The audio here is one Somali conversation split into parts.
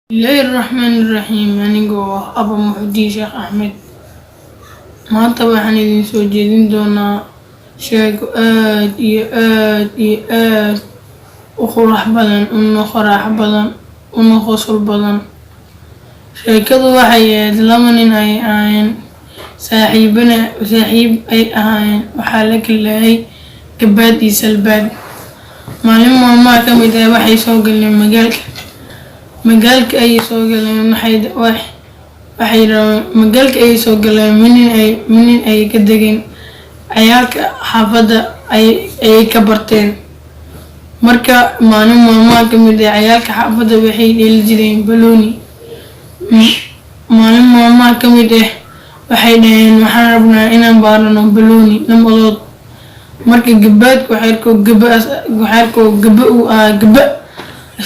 Bismillaahi Raxmaani Raxiim. Anigoo ah Aba Muxudiin Sheekh Axmed. Maanta waxaan idin soo jeedin doonaa sheeko aad iyo aad iyo aad u qurux badan, una qoraax badan, una qosol badan. Sheekadu waxay ahayd laba nin ay ahaayeen saaxiibana, saaxiib ay ahaayeen. Waxaa la kalaayay Gabaad iyo Salbaad. Maalin maalmaha ka mid ah waxay soo galeen magaalka. Magaalka ayay soo galeen, waxay rabeen, magaalka ayay soo galeen, minin ay ka degeen. Ciyaalka xaafadda ayay ka barteen. Marka maalin maalmaha ka mid ah ciyaalka xaafadda waxay dheeli jireen balooni. Maalin maalmaha ka mid ah waxay dhaheen, "Waxaan rabnaa inaan baarano balooni lamadood." Marka Gabaadka waxaarkoo gaba uu ahaa, gaba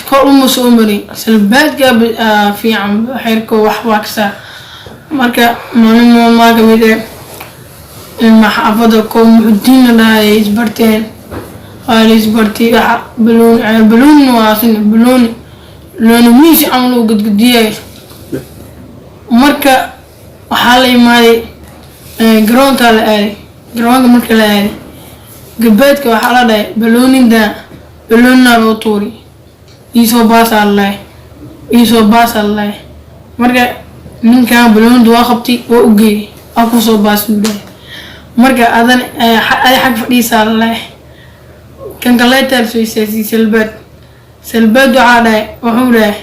kor uma soo marin. Salbaadka fiican, waxaarkoo wax waaksaa. Marka maalin maalmaha ka mid ah ilma xaafadda koo Muxudiin la dhahay ay isbarteen. Waa la isbartay. Waxa balooni, balooni waa asina balooni loona miisi camal uu gadgadiyay. Marka waxaa la imaaday garoonkaa la aaday. Garoonka marka la aaday, Gabaadka waxaa la dhahay, "Balooninda baloonina loo tuuri, iisoo baasaa la dhahay, iisoo baasaa la dhahay." Marka ninkan baloonida waa qabtay, waa u geeyay, "Waa kusoo baas," uu dhahay. Marka adan adi xag fadhiisaa la dhahay. Kan kaleetaa soo istaasiyay, Salbaad. Salbaad waxaa dhahay, wuxuu dhahay,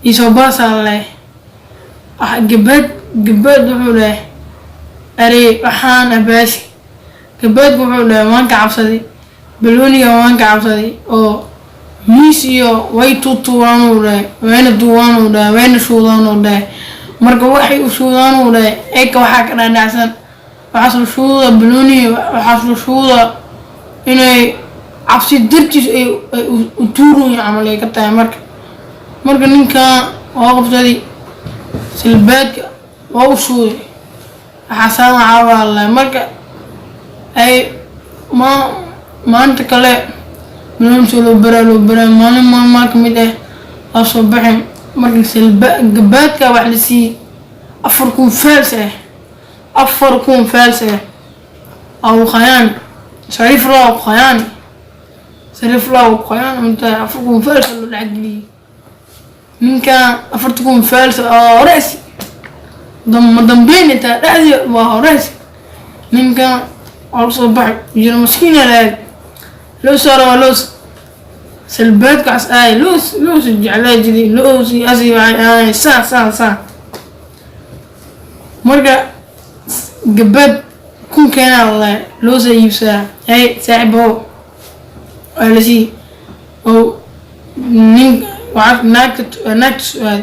"Iisoo baasaa la dhahay." Gabaad wuxuu dhahay, "Arey, waxaan abaasi." Gabaadku wuxuu dhahay, "Waan ka cabsaday balooniga, waan ka cabsaday oo miis iyo way tuutuuraan," uu dhahay, "wayna duuwaan," uu dhahay, "wayna shuudaan," uu dhahay. Marka waxay u shuudaan, uu dhahay, eka waxaa ka dhaadhacsan waxaas la shuuda balooniga, waxaas la shuuda inay cabsi dartiis ay u tuurayo camal ay ka tahay. Marka ninkan waa qabsaday Silbaadka, waa u shuuday, waxaasaan waxaa waa. Marka ay ma maanta kale balooni loo baraa, loo baraa. Maalin maalmaa ka mid ah waa soo baxeen. Marka Silba Gabaadka wax la siiyey 4000 faals ah, 4000 faals ah. Aw khayaani shariif laa khayaani shariif laa khayaani inta 4000 faals loo dhex geliyey ninkan. 40,000 faals oo horeysi ma dambeyn intaa dhexdii waa horeysi. Ninkan waa lasoo baxay jiro, maskiina lahayd loo saaro, waa loos. Salbaadka cas aay loos, loos jeclaa jiray, loos iyo asi waxay ahaayeen saa saa saa. Marka Gabaad 1000 keenaa lalahay, loosa iibsadaa. Hey saaxiibow, waa lasii oo nin waxaa naagta, naagta su-aal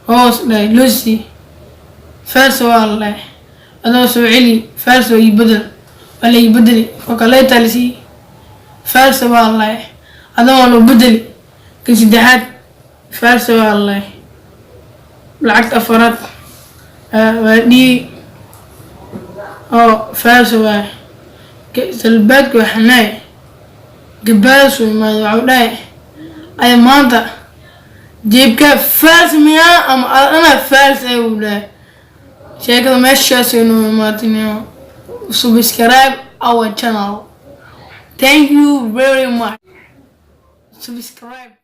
hoos dhahay, loosii faalsa waa la dhahay, "Adoo soo celi faalsa waa ii bedel." Waa la ii bedeli oo kaleetaa lasii, faalsa waa la dhahay, adoo waa loo bedeli. Kan saddexaad faalsa waa la dhahay. Lacagta afaraad waa dhii oo faalsa waa. Salbaadka waa xanaay. Gabaadaas u imaaday, waxuu dhahay, "Ay maanta jeebkaa faals miyaa ama anaa faals ay?" uu dhahay. Sheekada meeshaas inuu imaatay. Subscribe our channel. Thank you very much. Subscribe.